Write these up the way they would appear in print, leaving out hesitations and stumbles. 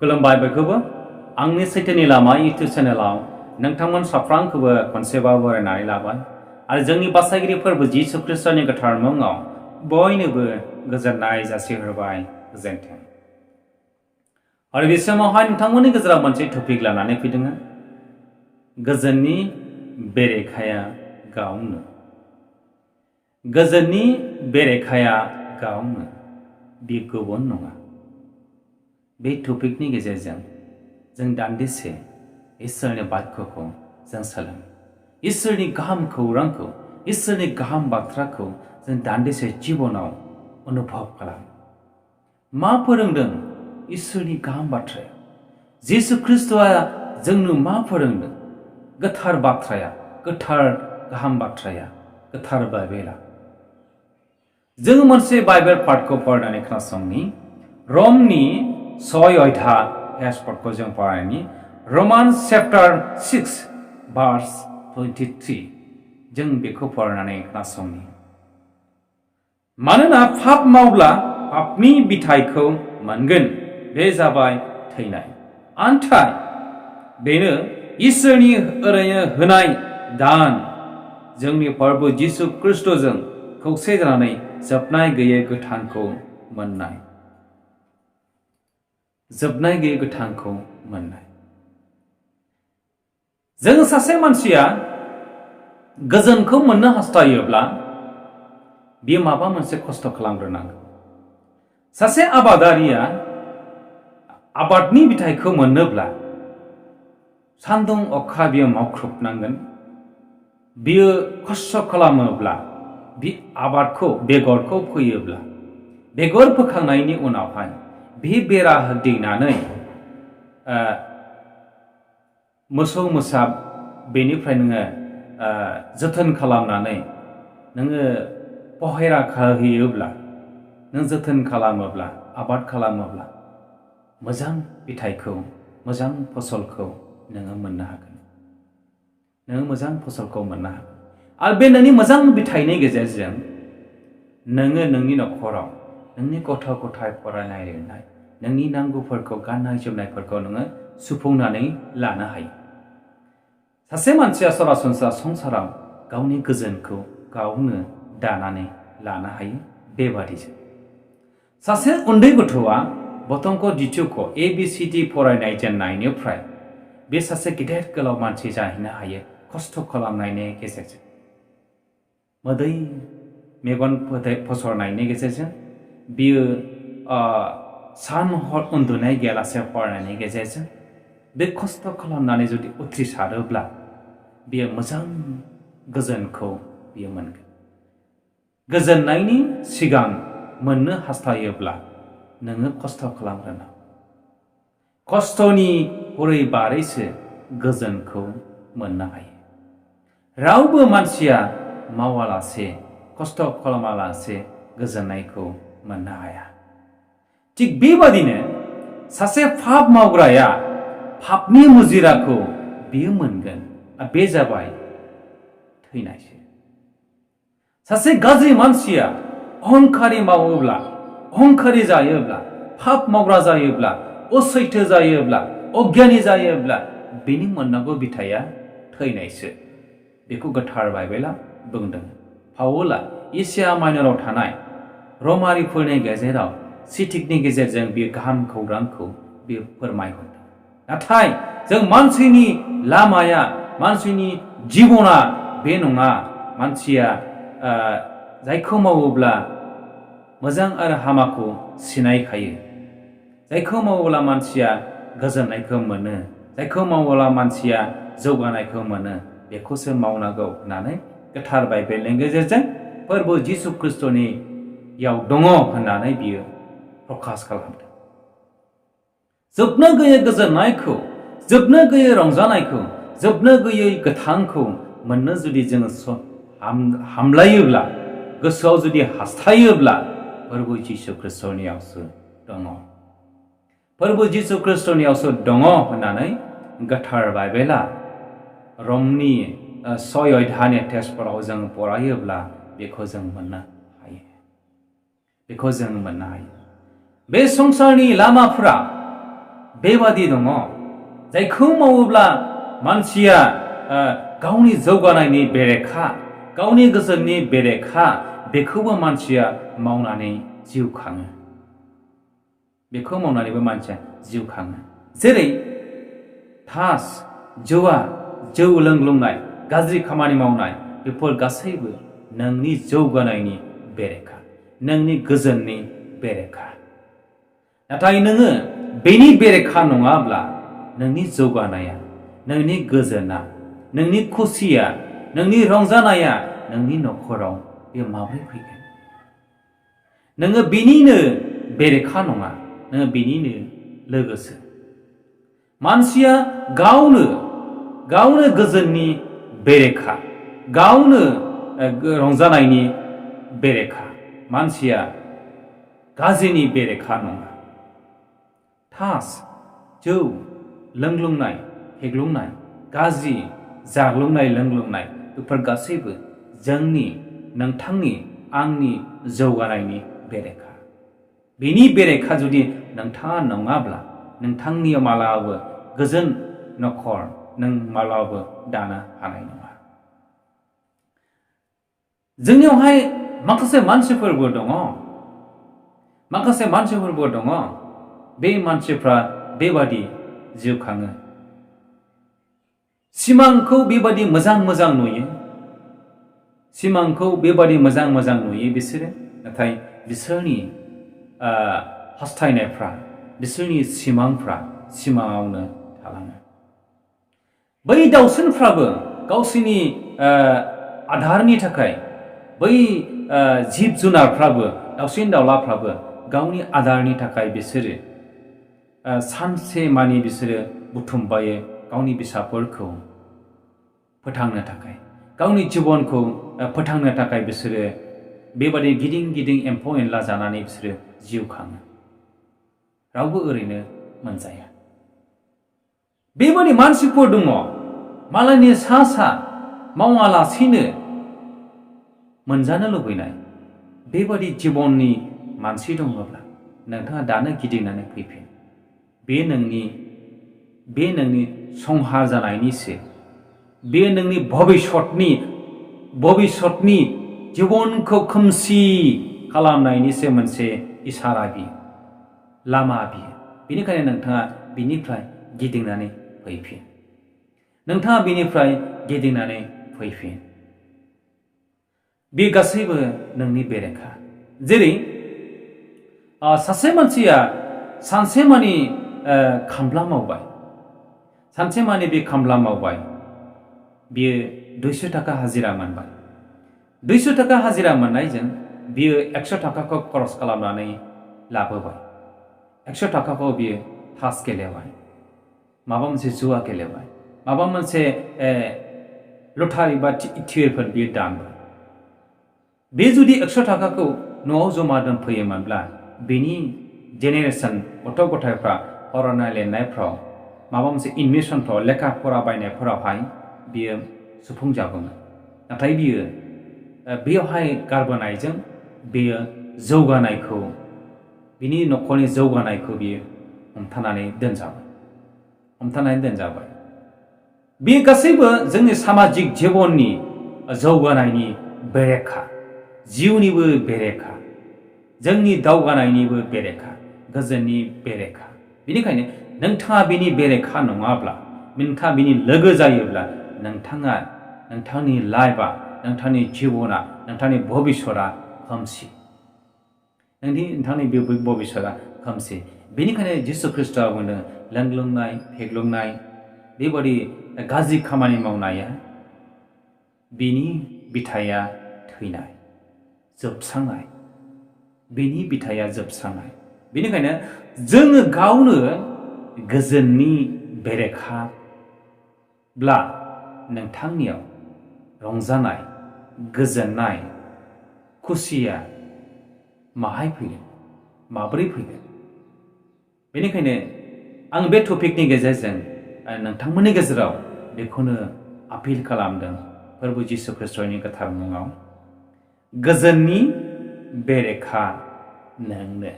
खुलुमबाय बयखौबो आंनि सैथोनि लामा इउटिउब चेनेलाव नोंथांमोन साफ्रोमखौबो खनसेबाव बरायनानै लाबाय आरो जोंनि बासायगिरि फोरबो जिसु ख्रिस्टनि गोथार मुङाव बयनोबो गोजोननाय जासिहरबाय गोजोन्थों। आरो बे समावहाय नोंथांमोननि गेजेराव मोनसे टपिक लानानै फैदों। गोजोननि बेरेखाया गावनो। गोजोननि बेरेखाया गावनो, बे गुबुन नङा। बे टपिकनि गेजेरजों जों दान्दिसे इसोरनि बाथ्राखौ जों सोलों। इसोरनि गाहाम खौरांखौ, इसोरनि गाहाम बाथ्राखौ जों दान्दिसे जिबनाव अनुभव खालाम। मा फोरोंदों इसोरनि गाहाम बाथ्राया? जिसु ख्रिस्टआ जोंनो मा फोरोंदों? गोथार बाथ्राया, गोथार गाहाम बाथ्राया, गोथार बाइबेला। जों मोनसे बाइबेल पार्टखौ फरायनानै खोनासंनि। रमनि 6 अध्याय पेजफोरखौ जों फरायनि। रमान्स चैप्टार 6 verse 23 जों बेखौ फरायनानै खोनासंनि। मानोना पाप मावब्ला पापनि बिथाइखौ मोनगोन, बे जाबाय थैनाय। नाथाय बेनो इसोरनि ओरैनो होनाय दान, जोंनि प्रभु जिसु ख्रिस्टजों खौसे जानानै जोबनाय गैयै गोथांखौ मोननाय। जोबनाय गैयै गोथांखौ मोननाय। जों सासे मानसिया गोजोनखौ मोननो हास्थायोब्ला बियो माबा मोनसे खस्थ' खालामग्रोनांगौ। सासे आबादारिया आबादनि बिथाइखौ मोननोब्ला सान्दुं अखा बियो मावख्रुबनांगोन। बियो खस्थ' खालामोब्ला, बे आबादखौ, बेगरखौ फोयोब्ला, बेगर फोखांनायनि उनावहाय बे बेरा होदिंनानै मोसौ मोसा बेनिफ्राय नोङो जोथोन खालामनानै नोङो पहेरा होयोब्ला, नों जोथोन खालामोब्ला, आबाद खालामोब्ला मोजां बिथाइखौ, मोजां फसलखौ नोङो मोननो हागोन। नोङो मोजां फसलखौ मोननो हागोन। आरो बे नोंनि मोजां बिथाइनि गेजेरजों नोङो नोंनि न'खराव नोंनि गथ' गथाय फरायनाय लिरनाय, नोंनि नांगौफोरखौ, गाननाय जोमनायफोरखौ नोङो सुफुंनानै लानो हायो। सासे मानसिया सरासनस्रा संसाराव गावनि गोजोनखौ गावनो दानानै लानो हायो। बेबादिजों सासे उन्दै गथ'आ बतंक दिथुक ABCD फरायनाय जेननायनिफ्राय बे सासे गिदिर गोलाव मानसि जाहैनो हायो खस्थ' खालामनायनि गेजेरजों। मोदै मेगन फसरनायनि गेजेरजों बियो सान हर उन्दुनाय गैयालासे फरायनायनि गेजेरजों बे खस्थ' खालामनानै जुदि उथ्रिसारोब्ला बियो मोजां गोजोनखौ बियो मोनगोन। गोजोननायनि सिगां मोननो हास्थायोब्ला नोङो खस्थ' खालामग्रोनांगौ। खस्थ'नि हरै बारैसो गोजोनखौ मोननो हायो। रावबो मानसिया मावालासे, खस्थ' खालामालासे गोजोननायखौ मोननो हाया। थिग बेबादिनो सासे पाप मावग्राया पापनि मुजिराखौ बियो मोनगोन। बे जाबाय थैनायसो। सासे गाज्रि मानसिया अहंखारि मावोब्ला, अहंखारि जायोब्ला, पाप मावग्रा जायोब्ला, असैथो जायोब्ला, अज्ञानी जायोब्ला बेनि मोननांगौ बिथाइया थैनायसो। बेखौ गोथार बाइबेला बुंदों। पाउला एसिया माइनराव थानाय रमारिफोरनि गेजेराव सिटिकनि गेजेरजों बे गाहाम खौरांखौ बे फोरमायहरदों। नाथाय जों मानसिनि लामाया, मानसिनि जिबना बे नङा। मानसिया जायखौ मावोब्ला मोजां आरो हामाखौ सिनायखायो। जायखौ मावोब्ला मानसिया गोजोननायखौ मोनो, जायखौ मावोब्ला मानसिया जौगानायखौ मोनो, बेखौसो मावनांगौ होननानै गोथार बाइबेलनि गेजेरजों फोरबो जिसु ख्रिस्टनियाव दङ होननानै बियो प्रकाश खालामदों। जोबनो गैयै गोजोननायखौ, जोबनो गैयै रंजानायखौ, जोबनो गैयै गोथांखौ मोननो जुदि जोङो हामलायोब्ला, गोसोआव जुदि हास्थायोब्ला फोरबो जिसु ख्रिस्टनियावसो दङ। फोरबो जिसु ख्रिस्टनियावसो दङ होननानै गोथार बाइबेला रमनि 6 अध्यायनि टेक्सटफोराव जों फरायोब्ला बेखौ जों मोननो हायो। बेखौ जों मोननो हायो। बे संसारनि लामाफोरा बेबादि दङ जायखौ मावोब्ला मानसिया गावनि जौगानायनि बेरेखा गावनि गोजोननि बेरेखा बेखौबो मानसिया मावनानै जिउ खाङो बेखौ मावनानैबो मानसिया जिउ खाङो जेरै थास जौआ जौ लोंग्लुंनाय गाज्रि खामानि मावनाय बेफोर गासैबो नोंनि जौगानायनि बेरेखा नोंनि गोजोननि बेरेखा नाथाय नोङो बेनि बेरेखा नङाब्ला नोंनि जौगानाया नोंनि गोजोना नोंनि खुसिया नोंनि रंजानाया नोंनि नखराव बे माबोरै फैगोन नोङो बेनिनो बेरेखा नङा नोङो बेनिनो लोगोसो मानसिया गावनो गोजोननि बेरेखा गावनो रंजानायनि बेरेखा मानसिया गाज्रिनि बेरेखा नङा थास जौ लोंग्लुंनाय फेग्लुंनाय गाज्रि जाग्लुंनाय लोंग्लुंनाय बेफोर गासैबो जोंनि नोंथांनि आंनि जौगानायनि बेरेखा बेनि बेरेखा जुदि नोंथाङा नङाब्ला नोंथांनियाव मालाबाबो गोजोन नखर नों मालाबाबो दानो हानाय नङा जोंनियावहाय माखासे मानसिफोरबो दङ बे मानसिफ्रा बेबादि जिउ खाङो सिमांखौ बेबादि मोजां नुयो बिसोरो नाथाय बिसोरनि हास्थायनायफ्रा बिसोरनि सिमांफ्रा सिमाङावनो थालाङो बै दाउसिनफ्राबो गावसोरनि आदारनि थाखाय बै जिब जुनारफ्राबो दाउसिन दाउलाफ्राबो गावनि आदारनि थाखाय बिसोरो सानसे मानि बिसोरो बुथुमबायो गावनि फिसाफोरखौ फोथांनो थाखाय गावनि जिबनखौ फोथांनो थाखाय बिसोरो बेबादि गिदिं एम्फौ एनला जानानै बिसोरो जिउ खाङो रावबो ओरैनो मोनजाया बेबादि मानसिफोर दङ मालायनि सा मावालासिनो मोनजानो लुबैनाय बेबादि जिबननि मानसि दङब्ला नोंथाङा दानो गिदिंनानै फैफिन बे नोंनि संहार जानायनिसो बे नोंनि भबिष्यतनि जिबनखौ खोमसि खालामनायनिसो मोनसे इसारा बियो लामा बियो बेनिखायनो नोंथाङा बिनिफ्राय गिदिंनानै फैफिन बे गासैबो नोंनि बेरेखा जेरै सासे मानसिया सानसेमानि खामला मावबाय बियो 200 थाखा हाजिरा मोनबाय 200 थाखा हाजिरा मोननायजों बियो 100 थाखाखौ खरस खालामनानै लाबोबाय 100 थाखाखौ बियो थास गेलेबाय माबा मोनसे जुवा गेलेबाय माबा मोनसे लटारि बा टिकेटफोर बियो दानबाय बे जुदि 100 थाखाखौ न'आव जमा दोनफैयोमोनब्ला बेनि जेनेरेसन गथ' गथायफ्रा फरायनाय लिरनायफ्राव माबा मोनसे एडमिशनफ्राव लेखा फरा बायनायफोरावहाय बियो सुफुंजागौमोन नाथाय बियो बेयावहाय गारबोनायजों बियो जौगानायखौ बिनि न'खरनि जौगानायखौ बियो हमथानानै दोनजाबाय बे गासैबो जोंनि सामाजिक जिबननि जौगानायनि बेरेखा जिउनिबो बेरेखा जोंनि दावगानायनिबो बेरेखा गोजोननि बेरेखा बेनिखायनो नोंथाङा बिनि बेरेखा नङाब्ला नोंथाङा बिनि लोगो जायोब्ला नोंथांनि लाइफआ नोंथांनि जिबना नोंथांनि भबिष्यतआ खोमसि नोंथांनि भबिष्यतआ खोमसि बेनिखायनो जिसु ख्रिस्ट'आ बुंदों लोंग्लुंनाय फेग्लुंनाय बेबादि गाज्रि खामानि मावनाया बिनि बिथाया थैनाय जोबस्रांनाय बेनिखायनो जोङो गावनो गोजोननि बेरेखाब्ला नोंथांनियाव रंजानाय गोजोननाय खुसिया माबोरै फैगोन बेनिखायनो आं बे टपिकनि गेजेरजों नोंथांमोननि गेजेराव बेखौनो आपिल खालामदों प्रभु जिसु ख्रिस्ट'नि गोथार मुङाव गोजोननि बेरेखा नोंनो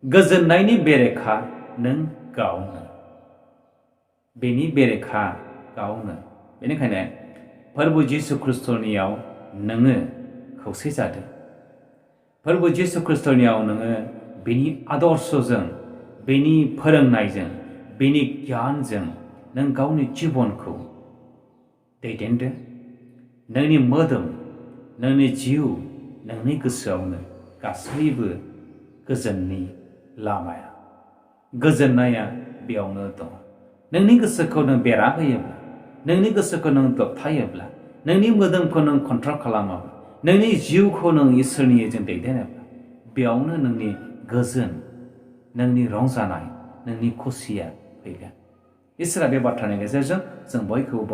गोजोननायनि बेरेखा नों गावनो बेनि बेरेखा गावनो बेनिखायनो फोरबो जिसु खृष्टनियाव नोङो खौसे जादो फोरबो जिसु खृष्टनियाव नोङो बेनि आदर्शजों बेनि फोरोंनायजों बेनि गियानजों नों गावनि जिबनखौ दैदेनदो नोंनि मोदोम नोंनि जिउ नोंनि गोसोआवनो गासैबो गोजोननि लामाया गोजोननाया बेयावनो दं नोंनि गोसोखौ नों बेरा होयोब्ला नोंनि गोसोखौ नों दबथायोब्ला नोंनि मोदोमखौ नों कन्ट्रल खालामाब्ला नोंनि जिउखौ नों इसोरनिजों दैदेनोब्ला बेयावनो नोंनि गोजोन नोंनि रंजानाय नोंनि खुसिया फैगोन इसोरा बे बाथ्रानि गेजेरजों जों बयखौबो